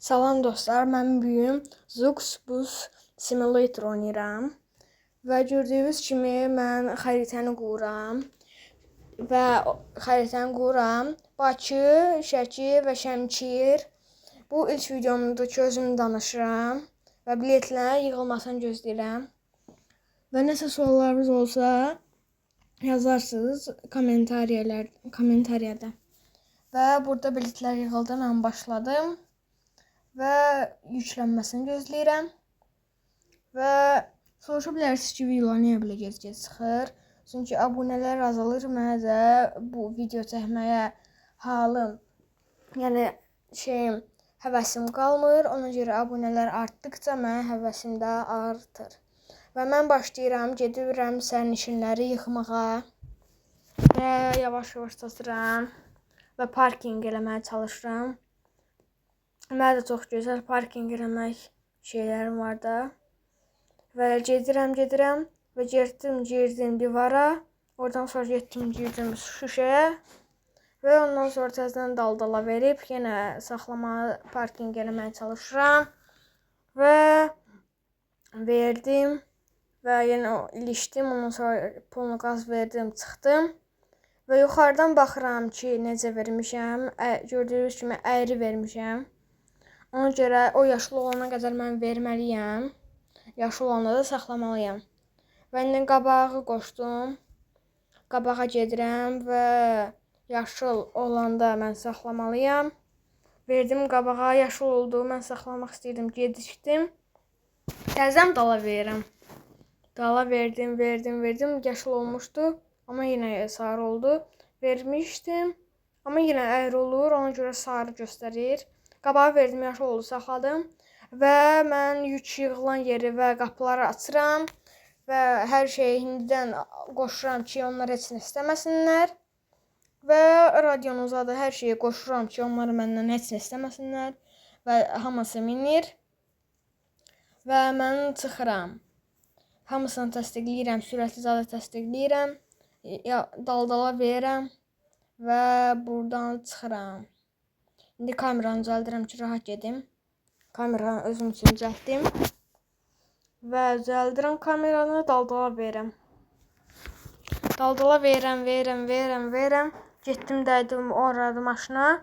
Salam dostlar, mən bu gün Zoox Bus Simulator oynayıram. Və gördüyünüz kimi mən xəritəni qururam. Və xəritəni qururam. Bakı, Şəki və Şəmkir. Bu ilk videomdur ki, özüm danışıram. Və biletlərin yığılmasını gözləyirəm. Və nəsə suallarınız olsa yazarsınız kommentariyada. Və burada biletlər yığıldı, mən başladım. Və yüklənməsini gözləyirəm. Və soruşa bilərsiniz ki, video niyə belə gec-gec çıxır? Çünki abunələr azalır, mənə də bu video çəkməyə halım, yəni şeyim, həvəsim qalmır. Ona görə abunələr artdıqca mənim həvəsim də artır. Və mən başlayıram, gedirəm sərnişinləri yığmağa və yavaş-yavaş çatıram və parkinq eləməyə çalışıram. Mənə də çox gözəl parkinq eləmək şeylərim var da. Və gedirəm, gedirəm və getdim, girdim divara. Oradan sonra getdim, girdim şüşəyə. Və ondan sonra təzədən daldala verib yenə saxlama, parkinq eləməyə çalışıram. Və verdim və yenə ilişdim. Ondan sonra polnu qaz verdim, çıxdım. Və yuxarıdan baxıram ki, necə vermişəm. Gördüyünüz kimi əyri vermişəm. Ona görə o yaşıl olana qədər mən verməliyəm. Yaşıl olanda da saxlamalıyam. Və indi qabağı qoşdum. Qabağa gedirəm və yaşıl olanda mən saxlamalıyam. Verdim qabağa, yaşıl oldu. Mən saxlamaq istəyirdim, gecikdim. Təzədən dala verirəm. Dala verdim, verdim, verdim. Yaşıl olmuşdu, amma yenə sarı oldu. Vermişdim, amma yenə əyri olur. Ona görə sarı göstərir. Qabağa verdim, yaşıl oldu, saxladım. Və mən yük yığılan yeri və qapıları açıram. Və hər şeyi indidən qoşuram ki, onlar heç nə istəməsinlər. Və radionu zadı hər şeyi qoşuram ki, onlar məndən heç nə istəməsinlər. Və hamısı minir. Və mən çıxıram. Hamısını təsdiqləyirəm, sürətli zadı təsdiqləyirəm. Daldala verirəm və buradan çıxıram. İndi kameranı düzəldirəm ki, rahat gedim. Kameranı özüm üçün düzəltdim. Və düzəldirəm kameranı, daldala verirəm. Daldala verirəm, verirəm, verirəm, verirəm. Getdim, dəydim orada maşına.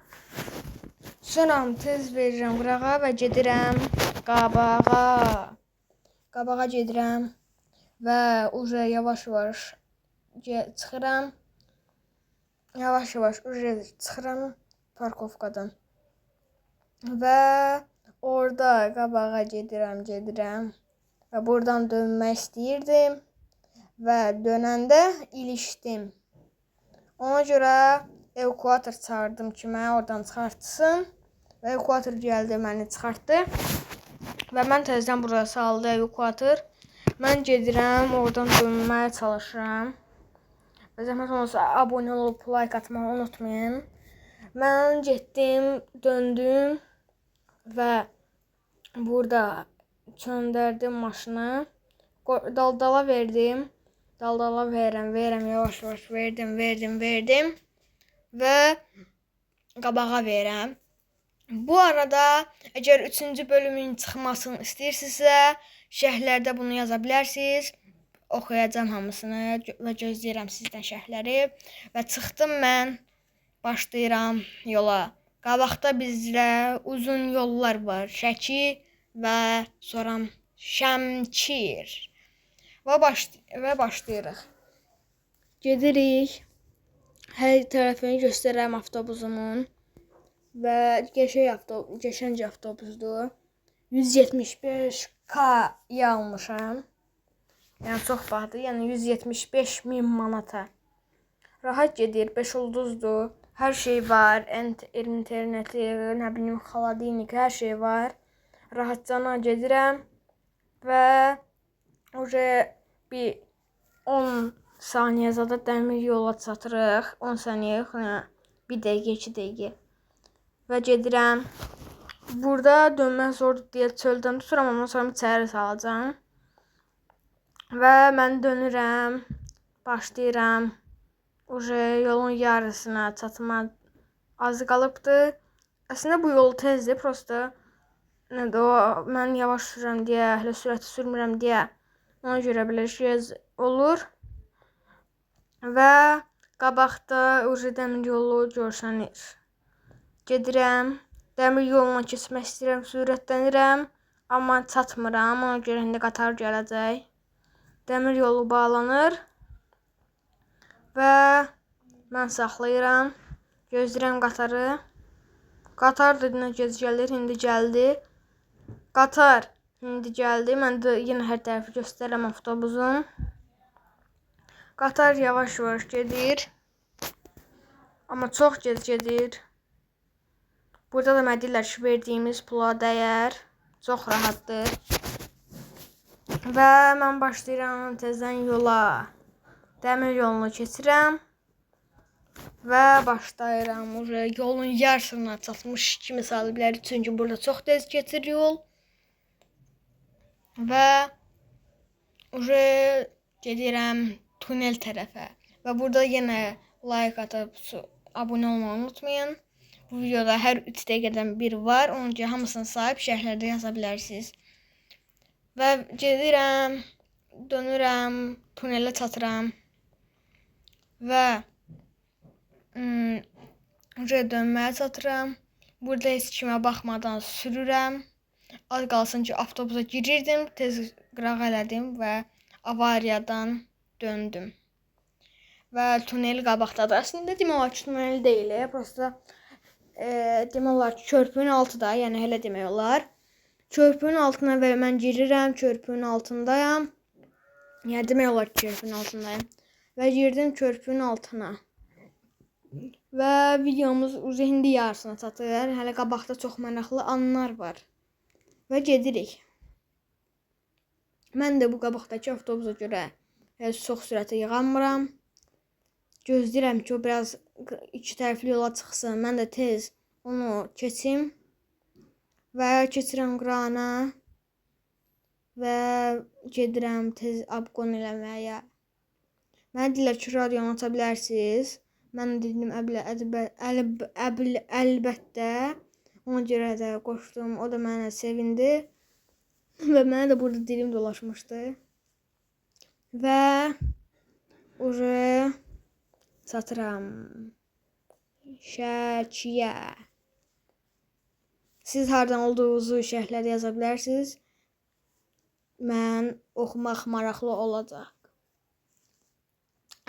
Sonra tez verirəm qırağa və gedirəm qabağa. Qabağa gedirəm və uje yavaş-yavaş çıxıram. Yavaş-yavaş uje çıxıram parkovkadan. Və orada qabağa gedirəm, gedirəm. Və buradan dönmək istəyirdim. Və dönəndə ilişdim. Ona görə evakuator çağırdım ki, məni oradan çıxartsın. Və evakuator gəldi, məni çıxartdı. Və mən təzədən bura saldı evakuator. Mən gedirəm, oradan dönməyə çalışıram. Və zəhmət olmasa abunə olub like atmağı unutmayın. Mən getdim, döndüm və burada çöndərdim maşını. Daldala verdim. Daldala verirəm, verirəm, yavaş-yavaş verdim, verdim, verdim və qabağa verirəm. Bu arada əgər 3-cü bölümün çıxmasını istəyirsinizsə, şərhlərdə bunu yaza bilərsiniz. Oxuyacağam hamısını və gözləyirəm sizdən şərhləri. Və çıxdım mən, başlayıram yola. Qabaqda bizdə uzun yollar var. Şəki və sonra Şəmkir. Və başlayırıq. Gedirik. Hər tərəfini göstərirəm avtobusumun. Və qəşəng avtobusdur. 175K-ya almışam. Yəni çox bahadır. Yəni 175 min manata. Rahat gedir, 5 ulduzdur. Hər şey var. İnterneti, nə bilim, xolodilnik, hər şey var. Rahatcana gedirəm və uje bir 10 saniyə zada dəmir yola çatırıq. 10 saniyə yox, yəni 1 dəqiqə, 2 dəqiqə. Və gedirəm. Burada dönmək zordur deyə çöldən tuturam, ondan sonra içəri salacağam. Və mən dönürəm, başlayıram. Uje yolun yarısına çatma az qalıbdır. Əslində bu yol tezdir, prosta Nədir o, mən yavaş sürürəm deyə, hələ sürətli sürmürəm deyə, ona görə belə şey olur. Və qabaqda ucu dəmir yolu görsənir. Gedirəm, dəmir yoluna keçmək istəyirəm, sürətlənirəm, amma çatmıram, ona görə indi qatar gələcək. Dəmir yolu bağlanır və mən saxlayıram, gözləyirəm qatarı. Qatar da nə gec gəlir, indi gəldi. Qatar indi gəldi. Mən də yenə hər tərəfi göstərirəm avtobuzun. Qatar yavaş-yavaş gedir. Amma çox gec gedir. Burada da mənə deyirlər ki, verdiyimiz pula dəyər. Çox rahatdır. Və mən başlayıram tezdən yola. Dəmir yolunu keçirəm. Və başlayıram. Yolun yarısına çatmış kimi sayıla bilər. Çünki burada çox tez keçir yol. Və uje gedirəm tunel tərəfə. Və burada yenə like atıb abunə olmağı unutmayın. Bu videoda hər 3 dəqiqədən bir var. Ona görə hamısını sayıb şərhlərdə yaza bilərsiniz. Və gedirəm, dönürəm, tunelə çatıram. Və uje dönməyə çatıram. Burada heç kimə baxmadan sürürəm. Az qalsın ki, avtobusa girirdim, tez qırağa elədim və avariyadan döndüm. Və tunel qabaqdadır. Əslində demək olar ki, tunel deyil, prosta demək olar ki, körpünün altıdır, yəni elə demək olar. Körpünün altına və mən girirəm, körpünün altındayam. Yəni demək olar ki, körpünün altındayam. Və girdim körpünün altına. Və videomuz indi yarısına çatır. Hələ qabaqda çox maraqlı anlar var. Və gedirik. Mən də bu qabaqdakı avtobusa görə çox sürətə yığanmıram. Gözləyirəm ki, o biraz iki tərəfli yola çıxsın. Mən də tez onu keçim. Və keçirəm qırağına. Və gedirəm tez abqon eləməyə. Mənə deyirlər ki, radionu aça bilərsiniz. Mən dedim, əlbəttə. Ona görə də qoşdum. O da mənə sevindi. Və mənə də burada dilim dolaşmışdı. Və uje çatıram Şəkiyə. Siz hardan olduğunuzu şərhlərdə yaza bilərsiniz. Mən oxumaq maraqlı olacaq.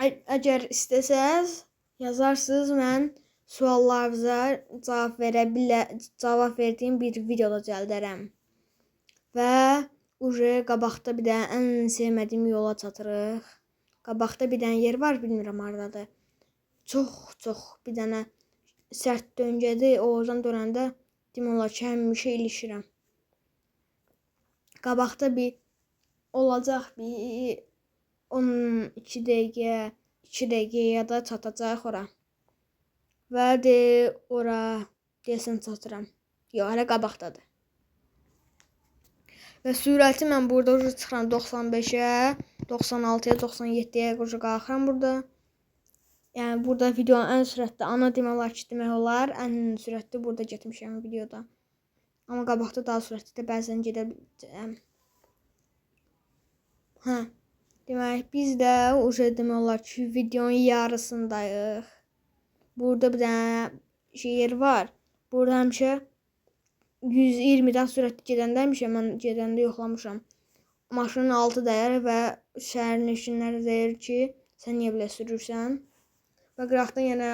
Əgər istəsəz yazarsınız, mən suallarınıza cavab verdiyim bir videoda düzəldərəm. Və uje qabaqda bir dənə ən sevmədiyim yola çatırıq. Qabaqda bir dənə yer var, bilmirəm hardadır. Çox bir dənə sərt döngədir. Oradan dönəndə demək olar ki, həmişə ilişirəm. Qabaqda bir olacaq bir 12 dəqiqə, 2 dəqiqəyə da çatacaq ora. Və de ora deyəsən çatıram. Yox, hələ qabaqdadır. Və sürəti mən burada ucu çıxıram 95-ə, 96-ya, 97-yə ucu qalxıram burada. Yəni burada videonun ən sürətli ana demək olar ki, demək olar. Ən sürətli burada getmişəm videoda. Amma qabaqda daha sürətli də bəzən gedə biləcəyəm. Hə. Demək biz də ucu demək olar ki, videonun yarısındayıq. Burada bir dənə şey yer var. Burada həmişə 120-dən sürətli gedəndə həmişə mən gedəndə yoxlamışam. Maşının altı dəyər və sərnişinlər deyir ki, sən niyə belə sürürsən? Və qıraqdan yenə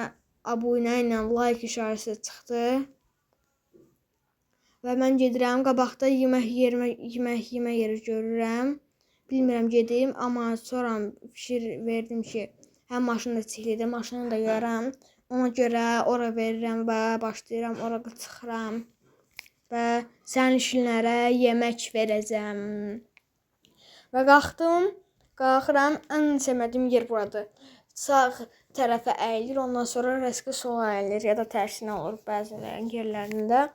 abunə ilə like işarəsi çıxdı. Və mən gedirəm, qabaqda yemək yemə yeri görürəm. Bilmirəm gedim, amma sonra fikir verdim ki, həm maşın da çiliklidir, maşını da görürəm. Ona görə ora verirəm və başlayıram, ora çıxıram. Və sərnişinlərə yemək verəcəm. Və qalxdım, qalxıram, ən sevmədiyim yer buradır. Sağ tərəfə əyilir, ondan sonra rəsmi sola əyilir ya da tərsinə olur bəzilərinin yerlərində.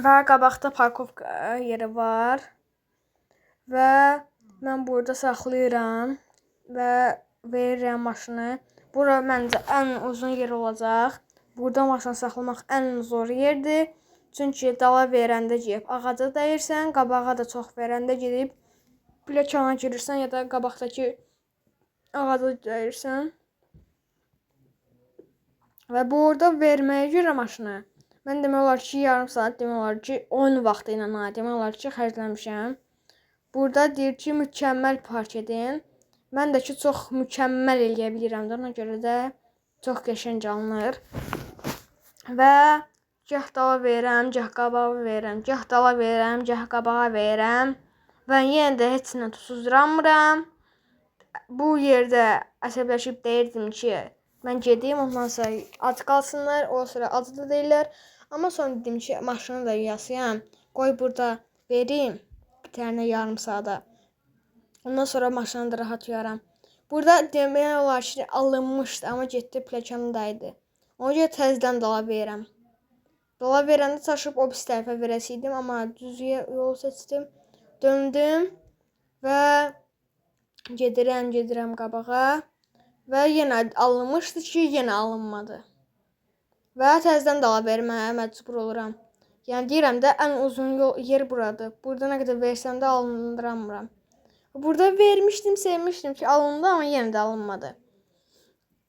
Və qabaqda parkovka yeri var. Və mən burada saxlayıram və verirəm maşını. Bura məncə ən uzun yer olacaq. Burada maşını saxlamaq ən zor yerdir. Çünki dala verəndə gedib ağaca dəyirsən, qabağa da çox verəndə gedib pilləkana girirsən ya da qabaqdakı ağaca dəyirsən. Və burada verməyə görə maşını mən demək olar ki, yarım saat, demək olar ki, oyun vaxtı ilə demək olar ki, xərcləmişəm. Burada deyir ki, mükəmməl park edin. Mən də ki, çox mükəmməl eləyə bilirəm də, ona görə də çox qəşəng alınır. Və gah dala verirəm, gah qabağa verirəm, gah dala verirəm, gah qabağa verirəm. Və yenə də heç nə tutuzduramıram. Bu yerdə əsəbləşib deyirdim ki, mən gedim, ondan sonra ac qalsınlar, o sıra acı da deyirlər. Amma sonra dedim ki, maşını da yasayam, qoy burada verim bitənə yarım saata. Ondan sonra maşını da rahat yuyaram. Burada demək olar ki, alınmışdı, amma getdi pləkanı daydı. Ona görə təzədən dala verirəm. Dala verəndə çaşıb o pis tərəfə verəsiydim, amma düz yol seçdim. Döndüm və gedirəm, gedirəm qabağa və yenə alınmışdı ki, yenə alınmadı. Və təzədən dala verməyə məcbur oluram. Yəni deyirəm də ən uzun yol yer buradır. Burada nə qədər versəm də alındıramıram. Burada vermişdim, sevmişdim ki, alındı, amma yenə də alınmadı.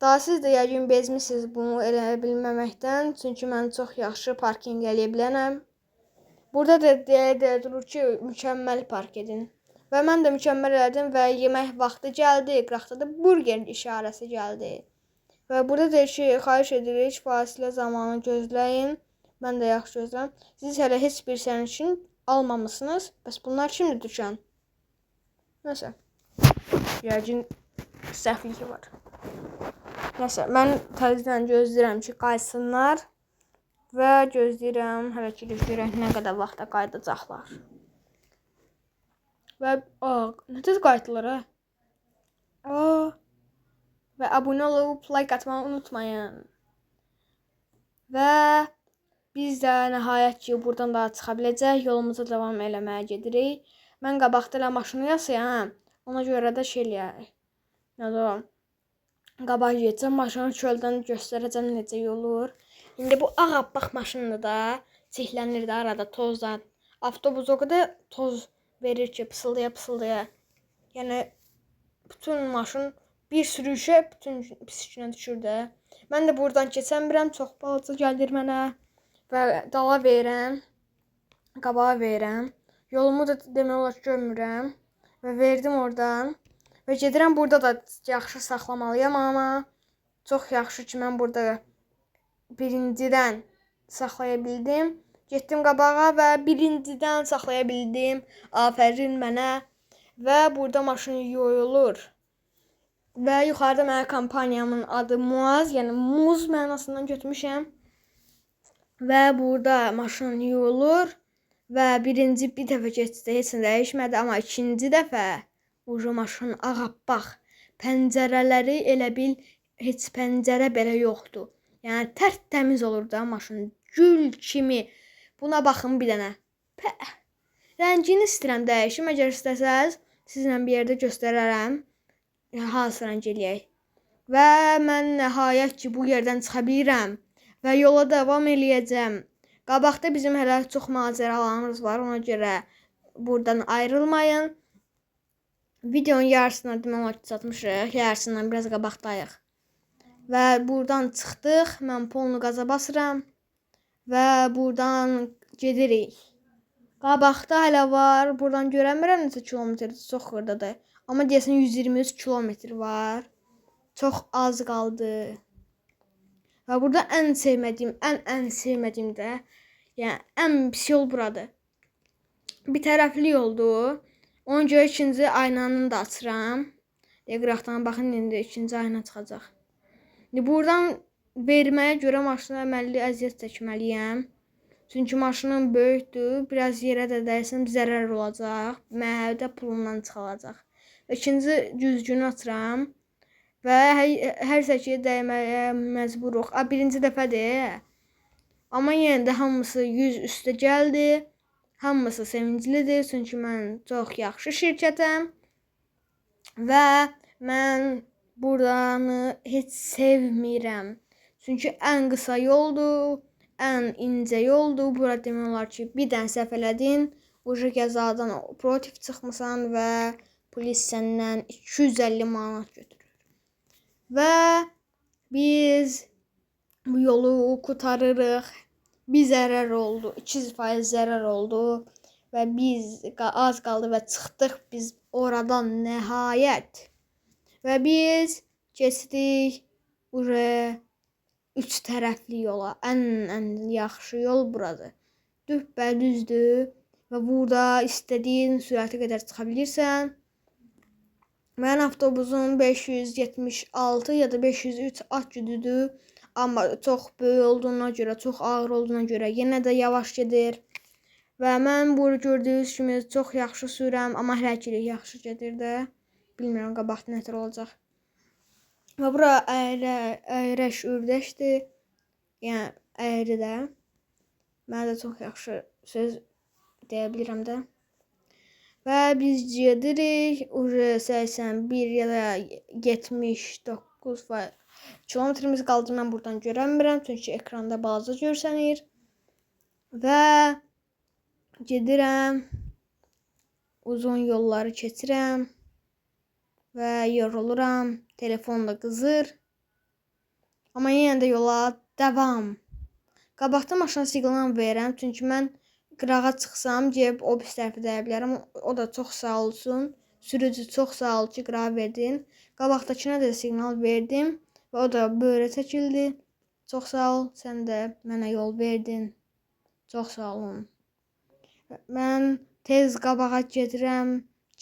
Daha siz də yəqin bezmisiniz bunu elə bilməməkdən. Çünki mən çox yaxşı parkinq eləyə bilənəm. Burada da deyə durur ki, mükəmməl park edin. Və mən də mükəmməl elədim və yemək vaxtı gəldi. Qıraqda da burger işarəsi gəldi. Və burada deyir ki, xahiş edirik, fasilə zamanı gözləyin. Mən də yaxşı gözləyirəm. Siz hələ heç bir sərnişin almamışsınız. Bəs bunlar kimdir düşən? Nəsə. Yəqin səhvlik var. Nəsə, mən təzədən gözləyirəm ki, qayıtsınlar. Və gözləyirəm, hələ ki gözləyirəm nə qədər vaxta qayıdacaqlar. Və nə tez qayıtdılar ha? Və abunə olub like atmağı unutmayın. Və biz də nəhayət ki, buradan da çıxa biləcək. Yolumuza davam eləməyə gedirik. Mən qabaqda elə maşını yasayam. Ona görə də şey eləyək. Nədir o? Qabağa gedəcəm, maşını çöldən göstərəcəm necə olur. İndi bu ağappaq maşındır da, çiklənir də arada tozdan. Avtobus o qədər toz verir ki, pısıldaya pısıldaya. Yəni bütün maşın bir sürüşə bütün pis günə düşür də. Mən də buradan keçəmirəm, çox balaca gəlir mənə və dala verirəm, qabağa verirəm. Yolumu da demək olar ki, görmürəm və verdim oradan. Və gedirəm, burada da yaxşı saxlamalıyam, amma çox yaxşı ki, mən burada birincidən saxlaya bildim. Getdim qabağa və birincidən saxlaya bildim. Afərin mənə. Və burada maşın yoyulur. Və yuxarıda mənə kompaniyamın adı Muaz, yəni muz mənasından götürmüşəm. Və burada maşın yuyulur. Və birinci bir dəfə keçdi, heç nə dəyişmədi, amma ikinci dəfə ucu maşın ağappaq. Pəncərələri elə bil heç pəncərə belə yoxdur. Yəni tərtəmiz olur da maşın, gül kimi. Buna baxın bir dənə. Pəh. Rəngini istəyirəm dəyişim. Əgər istəsəz, sizlə bir yerdə göstərərəm. Hansı rəng eləyək. Və mən nəhayət ki, bu yerdən çıxa bilirəm və yola davam eləyəcəm. Qabaqda bizim hələ çox macəralarımız var, ona görə buradan ayrılmayın. Videonun yarısına demək olar ki, çatmışıq, yarısından biraz qabaqdayıq. Və buradan çıxdıq, mən polnu qaza basıram və buradan gedirik. Qabaqda hələ var, buradan görəmirəm neçə kilometrdir, çox xırdadır. Amma deyəsən 123 kilometr var. Çox az qaldı. Və burada ən sevmədiyim, ən sevmədiyim də, yəni ən pis yol buradır. Bir tərəfli yoldur. Ona görə ikinci aynanı da açıram. Qıraqdan baxın, indi ikinci ayna çıxacaq. İndi buradan verməyə görə maşına əməlli əziyyət çəkməliyəm. Çünki maşınım böyükdür. Biraz yerə də dəysəm zərər olacaq. Mənə də pulundan çıxılacaq. İkinci güzgünü açıram. Və hər səkiyə dəyməyə məcburuq. Birinci dəfədir. Amma yenə də hamısı 100 üstə gəldi. Hamısı sevinclidir. Çünki mən çox yaxşı şirkətəm. Və mən buranı heç sevmirəm. Çünki ən qısa yoldur. ən incə yoldur. Bura demək olar ki, bir dənə səhv elədin, ucu qəzadan protiv çıxmısan və polis səndən 250 manat götürür. Və biz bu yolu qurtarırıq. Bir zərər oldu, 200% zərər oldu və biz az qaldı və çıxdıq biz oradan nəhayət. Və biz keçdik buraya üç tərəfli yola. Ən yaxşı yol buradır. Düppədüzdür və burada istədiyin sürətə qədər çıxa bilirsən. Mənim avtobusum 576 ya da 503 at gücüdür. Amma çox böyük olduğuna görə, çox ağır olduğuna görə yenə də yavaş gedir. Və mən burada gördüyünüz kimi çox yaxşı sürürəm, amma hələkilik yaxşı gedir də. Bilmirəm qabaqda nətər olacaq. Və bura əyrəş ördəkdir. Yəni əyri də. Mən də çox yaxşı söz deyə bilirəm də. Və biz gedirik. Uje 81 ya da 79 kilometrimiz qaldı. Mən buradan görəmirəm, çünki ekranda balaca görsənir. Və gedirəm. Uzun yolları keçirəm və yoruluram. Telefon da qızır. Amma yenə də yola davam. Qabaqda maşına siqnal verirəm, çünki mən qırağa çıxsam, gedib o bir tərəfə dəyə bilərəm. O da çox sağ olsun. Sürücü çox sağ ol ki, qırağa verdin. Qabaqdakına da siqnal verdim və o da böyrə çəkildi. Çox sağ ol, sən də mənə yol verdin. Çox sağ olun. Mən tez qabağa gedirəm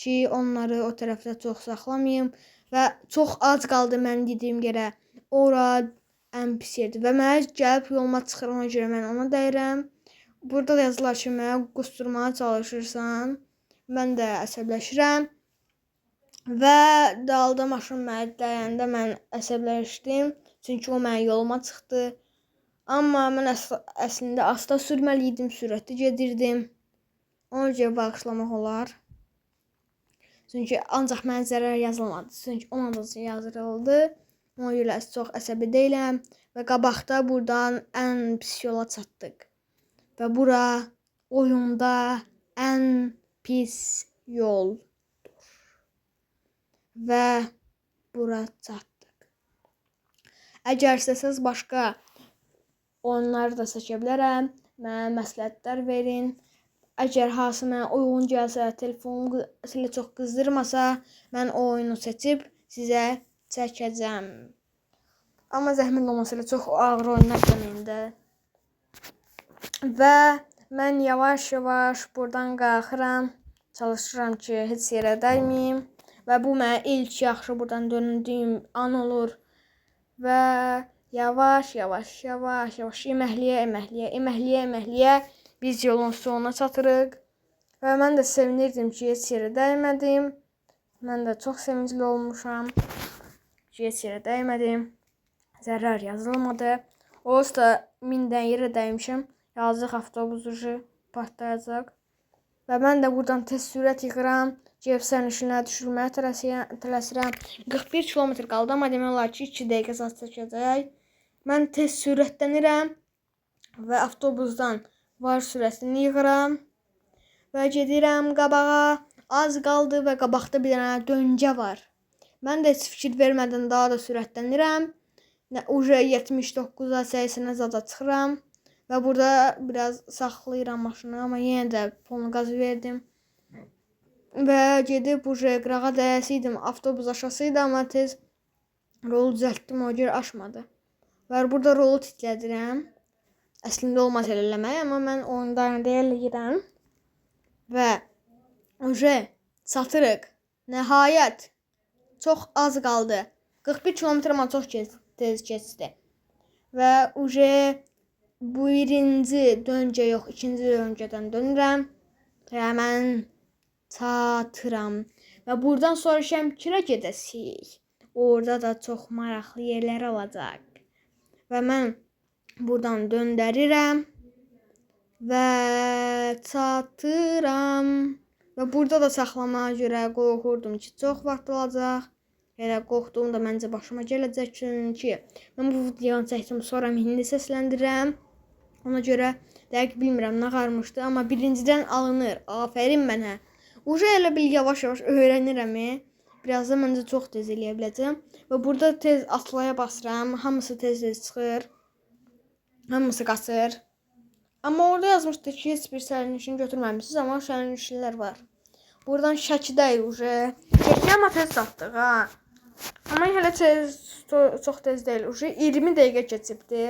ki, onları o tərəfdə çox saxlamayım və çox az qaldı mən dediyim yerə. Ora ən pis yerdir və mənə gəlib yoluma çıxır, ona görə mən ona dəyirəm. Burada da yazırlar ki, mənə qusturmağa çalışırsan. Mən də əsəbləşirəm. Və dalda maşın mənə dəyəndə mən əsəbləşdim. Çünki o mənim yoluma çıxdı. Amma mən əslində asta sürməli idim, sürətli gedirdim. Ona görə bağışlamaq olar. Çünki ancaq mənə zərər yazılmadı. Çünki ona da yazıldı. Ona görə çox əsəbi deyiləm. Və qabaqda buradan ən pis yola çatdıq. Və bura oyunda ən pis yoldur. Və bura çatdıq. Əgər istəsəniz başqa oyunları da çəkə bilərəm. Mənə məsləhətlər verin. Əgər hansı mənə uyğun gəlsə, telefonumu elə çox qızdırmasa, mən o oyunu seçib sizə çəkəcəm. Amma zəhmət olmasa elə çox ağır oyunlar deməyin də. Və mən yavaş-yavaş buradan qalxıram. Çalışıram ki, heç yerə dəyməyim. Və bu mənə ilk yaxşı buradan döndüyüm an olur. Və yavaş-yavaş, yavaş-yavaş, iməhliyə, iməhliyə, iməhliyə, iməhliyə biz yolun sonuna çatırıq. Və mən də sevinirdim ki, heç yerə dəymədim. Mən də çox sevincli olmuşam ki, heç yerə dəymədim. Zərər yazılmadı. Onsuz da 1000 dənə yerə dəymişəm. Yazıq avtobus partlayacaq. Və mən də buradan tez sürət yığıram. Gedib sərnişinləri düşürməyə tələsirəm. 41 kilometr qaldı, amma demək olar ki, 2 dəqiqə zad çəkəcək. Mən tez sürətlənirəm və avtobusdan var sürətini yığıram. Və gedirəm qabağa. Az qaldı və qabaqda bir dənə döngə var. Mən də heç fikir vermədən daha da sürətlənirəm. Uje 79-a 80-ə zada çıxıram. Və burada biraz saxlayıram maşını, amma yenə də polnu qaz verdim. Və gedib uje qırağa dəyəsiydim, avtobus aşasıydı, amma tez rolu düzəltdim, o görə aşmadı. Və burada rolu titlədirəm. Əslində olmaz elə eləmək, amma mən oyunda eləyirəm. Və uje çatırıq. Nəhayət. Çox az qaldı. 41 kilometr, amma çox tez keçdi. Və uje birinci döngə yox, ikinci döngədən dönürəm. Və mən çatıram. Və buradan sonra Şəmkirə gedəsik. Orada da çox maraqlı yerlər olacaq. Və mən buradan döndərirəm və çatıram. Və burada da saxlamağa görə qorxurdum ki, çox vaxt alacaq. Elə qorxduğum da məncə başıma gələcək, çünki mən bu videonu çəkdim, sonra hindi səsləndirəm. Ona görə dəqiq bilmirəm nə qarmışdı, amma birincidən alınır. Afərin mənə. Uje elə bil yavaş-yavaş öyrənirəm. Birazdan məncə çox tez eləyə biləcəm. Və burada tez atlaya basıram. Hamısı tez-tez çıxır. Hamısı qaçır. Amma orada yazmışdı ki, heç bir sərnişin götürməmişsiniz, amma sərnişinlər var. Buradan Şəkidəyik uje. Şəkiyə amma tez çatdıq ha. Amma hələ tez, çox tez deyil. Uje 20 dəqiqə keçibdi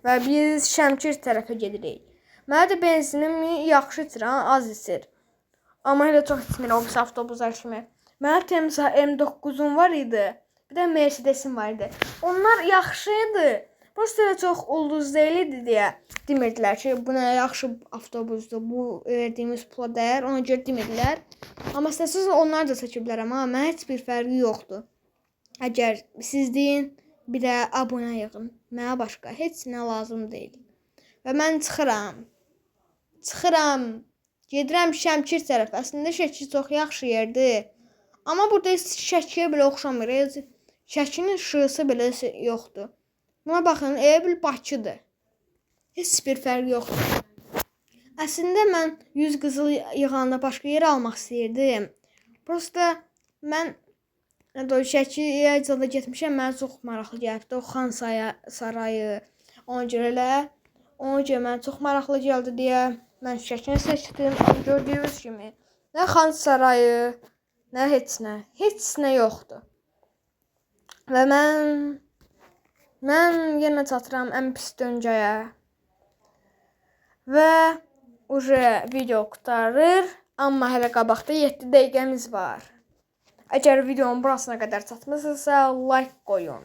və biz Şəmkir tərəfə gedirik. Mənə də benzinim yaxşı içir, ha, az içir. Amma hələ çox içmir o birisi avtobuslar kimi. Mənə Temsa M9-um var idi. Bir də Mercedes-im var idi. Onlar yaxşı idi. Prosta elə çox ulduz deyildi deyə demirdilər ki, bu nə yaxşı avtobusdur, bu verdiyimiz pula dəyər. Ona görə demirdilər. Amma istəsəniz onlar da çəkə bilərəm, amma mənə heç bir fərqi yoxdur. Əgər siz deyin, bir də abunə yığın. Mənə başqa heç nə lazım deyil. Və mən çıxıram. Çıxıram. Gedirəm Şəmkir tərəf. Əslində Şəki çox yaxşı yerdir. Amma burada heç Şəkiyə belə oxşamır. Heç Şəkinin işığı belə yoxdur. Buna baxın, elə bil Bakıdır. Heç bir fərqi yoxdur. Əslində mən 100 qızıl yığanda başqa yer almaq istəyirdim. Prosta mən Şəkiyə da getmişəm, mənə çox maraqlı gəlibdi o Xan sarayı. Ona görə elə, ona görə mənə çox maraqlı gəldi deyə mən Şəkini seçdim. Amma gördüyünüz kimi nə Xan sarayı, nə heç nə, heç nə yoxdur. Və mən yenə çatıram ən pis döngəyə. Və uje video qurtarır, amma hələ qabaqda 7 dəqiqəmiz var. Əgər videonun burasına qədər çatmısınızsa like qoyun.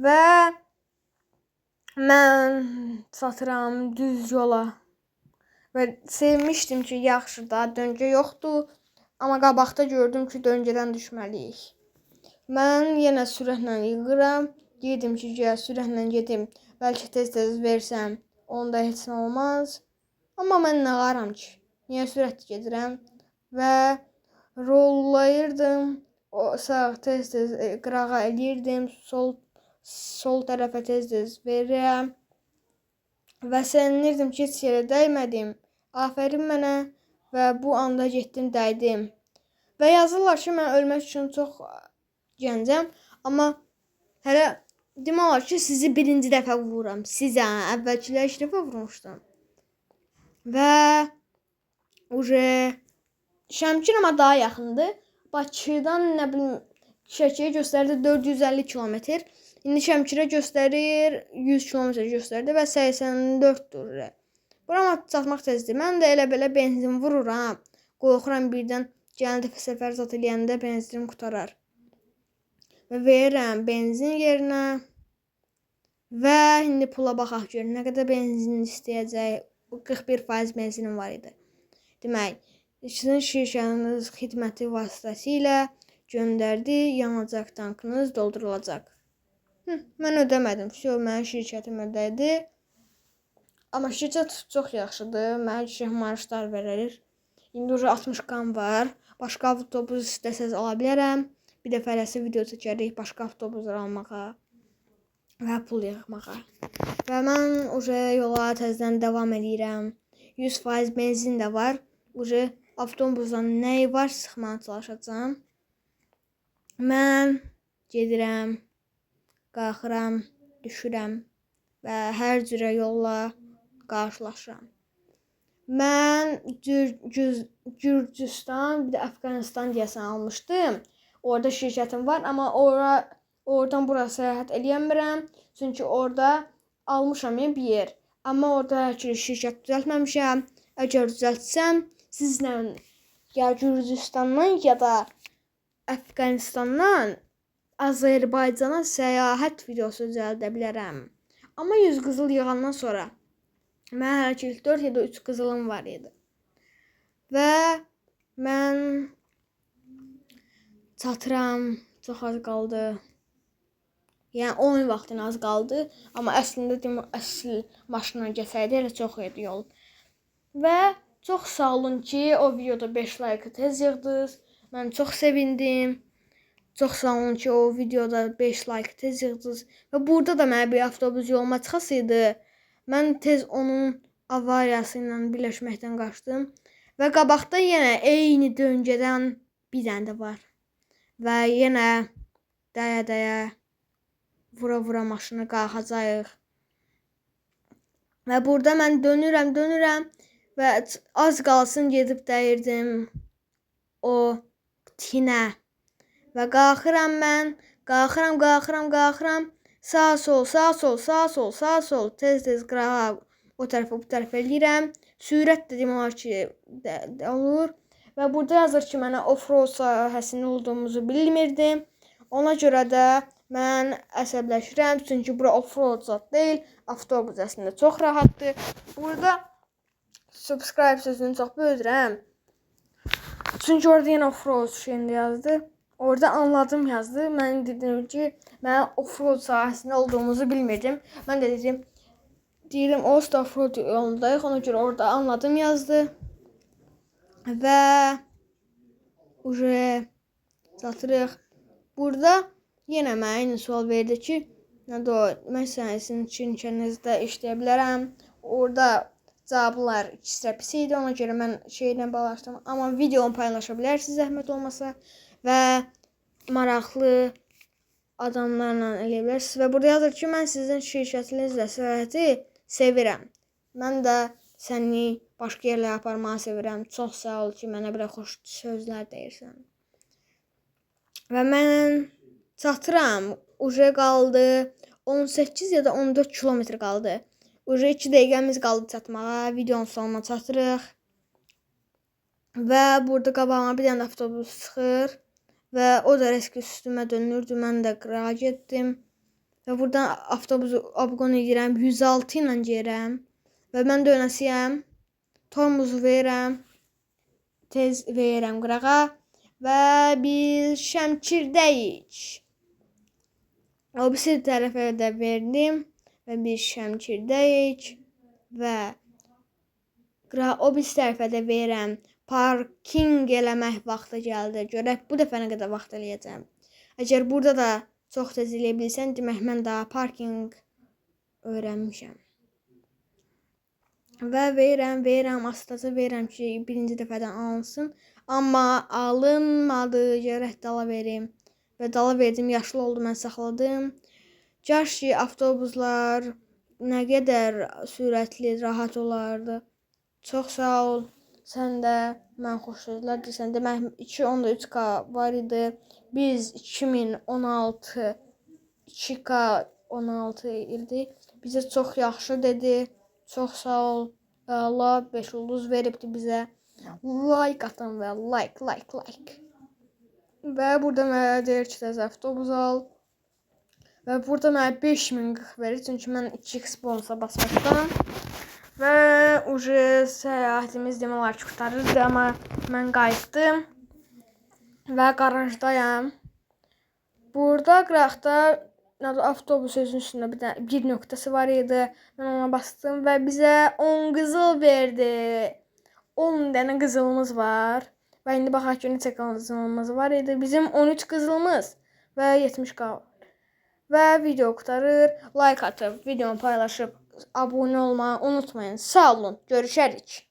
Və mən çatıram düz yola. Və sevmişdim ki, yaxşı da döngə yoxdur. Amma qabaqda gördüm ki, döngədən düşməliyik. Mən yenə sürətlə yığıram. Deyirdim ki, gəl sürətlə gedim. Bəlkə tez-tez versəm, onda heç nə olmaz. Amma mən nə qaram ki? Niyə sürətli gedirəm? Və rollayırdım. O sağ tez-tez qırağa eləyirdim. Sol tərəfə tez-tez verirəm. Və sevinirdim ki, heç yerə dəymədim. Afərin mənə. Və bu anda getdim, dəydim. Və yazırlar ki, mən ölmək üçün çox gəncəm. Amma hələ demək olar ki, sizi birinci dəfə vururam. Sizə, əvvəlkilər ilk dəfə vurmuşdum. Və uje Şəmkir amma daha yaxındır. Bakıdan nə bilim Şəkiyə göstərdi 450 kilometr. İndi Şəmkirə göstərir 100 kilometr göstərdi və 84-dür. Burama çatmaq tezdir. Mən də elə belə benzin vururam. Qorxuram birdən gələn dəfə səfər zat eləyəndə benzinim qurtarar. Və verirəm benzin yerinə. Və indi pula baxaq görün nə qədər benzin istəyəcək. 41% benzinim var idi. Demək, sizin şirkətiniz xidməti vasitəsilə göndərdi, yanacaq tankınız doldurulacaq. Mən ödəmədim. Vəsə, mənim şirkətim ödədi. Amma şirkət çox yaxşıdır. Mənə kiçik maaşlar verir. İndi uje 60 qan var. Başqa avtobus istəsəz ala bilərəm. Bir dəfə eləsi video çəkərik başqa avtobuslar almağa və pul yığmağa. Və mən uje yola təzədən davam edirəm. 100% benzin də var. Uje avtobusdan nəyi var sıxmağa çalışacağam. Mən gedirəm, qalxıram, düşürəm və hər cürə yolla qarşılaşıram. Mən Gürcüstan, bir də Əfqanistan deyəsən almışdım. Orada şirkətim var, amma oradan bura səyahət eləyəmirəm. Çünki orada almışam bir yer. Amma orada hələ ki şirkət düzəltməmişəm. Əgər düzəltsəm, sizlə ya Gürcüstandan ya da Əfqanistandan Azərbaycana səyahət videosu düzəldə bilərəm. Amma 100 qızıl yığandan sonra mən hələ ki 4 ya da 3 qızılım var idi. Və mən çatıram. Çox az qaldı. Yəni oyun vaxtına az qaldı. Amma əslində əsl maşınla getsəydi elə çox idi yol. Və çox sağ olun ki, o videoda 5 like tez yığdınız. Mən çox sevindim. Çox sağ olun ki, o videoda 5 like tez yığdınız. Və burada da mənə bir avtobus yoluma çıxasıydı, Mən tez onun avariyası ilə birləşməkdən qaçdım. Və qabaqda yenə eyni döngədən bir dənə də var. Və yenə dəyə-dəyə, vura-vura maşını qalxacağıq. Və burada mən dönürəm, dönürəm və az qalsın gedib dəyirdim o tinə. Və qalxıram mən, qalxıram, qalxıram, qalxıram. Sağ sol, sağ sol, sağ sol, sağ sol, tez-tez qırağa o tərəfə, bu tərəfə eləyirəm. Sürət də demək olar ki, də olur. Və burada yazır ki, mənə off-road sahəsində olduğumuzu bilmirdim. Ona görə də mən əsəbləşirəm. Çünki bura off-road zad deyil, avtobus əslində çox rahatdır. Burada subscribe sözünü çox böyüdürəm. Çünki orada yenə off-road şeyində yazdı. Orada anladım yazdı. Mən dedim ki, mən off-road sahəsində olduğumuzu bilmirdim. Mən də dedim, deyirəm o off-road yolundayıq. Ona görə orada anladım yazdı. Və уже çatırıq. Burada yenə mənə eyni sual verdi ki, nədir o, mən sizin şirkətinizdə işləyə bilərəm. Orada cavablar ikisi də pis idi. Ona görə mən şeylə bağlaşdım. Amma videomu paylaşa bilərsiniz zəhmət olmasa və maraqlı adamlarla eləyə bilərsiniz. Və burada yazır ki, mən sizin şirkətinizlə səyahəti sevirəm. Mən də səni başqa yerlərə aparmağı sevirəm. Çox sağ ol ki, mənə belə xoş sözlər deyirsən. Və mən çatıram. Уже qaldı 18 ya da 14 kilometr qaldı. Уже 2 dəqiqəmiz qaldı çatmağa. Videonun sonuna çatırıq. Və burada qabağıma bir dənə avtobus çıxır. Və o da risk üstümə dönürdü. Mən də qırağa getdim. Və buradan avtobusu обгон edirəm. 106 ilə gedirəm. Və mən dönəsiyəm. Tormozu verirəm. Tez verirəm qırağa. Və biz Şəmkirdəyik. O birisi tərəfə də verdim. Və biz Şəmkirdəyik. Və o birisi tərəfə də verirəm. Parking eləmək vaxtı gəldi. Görək bu dəfə nə qədər vaxt eləyəcəm. Əgər burada da çox tez eləyə bilsən, demək mən daha parking öyrənmişəm. Və verirəm, verirəm, astaca verirəm ki, birinci dəfədən alınsın. Amma alınmadı. Gərək dala verim. Və dala verdim, yaşlı oldu, mən saxladım. Kaş ki, avtobuslar nə qədər sürətli, rahat olardı. Çox sağ ol. Sən də mən xoş sözlər deyirsən. Demək 2.3K var idi. Biz 2016 2K 16 idi. Bizə çox yaxşı dedi. Çox sağ ol. Allah 5 ulduz veribdi bizə. Like atın və like, like, like. Və burada mənə deyir ki, təzə avtobus al. Və burada mənə 5040 verir. Çünki mən 2x bonusa basmışdım. Və уже səyahətimiz demək olar ki, qurtarırdı, amma mən qayıtdım. Və qarajdayam. Burada qıraqda nədir, avtobus sözünün üstündə bir dənə bir nöqtəsi var idi. Mən ona bastım və bizə 10 qızıl verdi. 10 dənə qızılımız var. Və indi baxaq ki, neçə qızılımız var idi. Bizim 13 qızılımız və 70K var. Və video qurtarır. Like atıb, videomu paylaşıb, abunə olmağı unutmayın. Sağ olun. Görüşərik.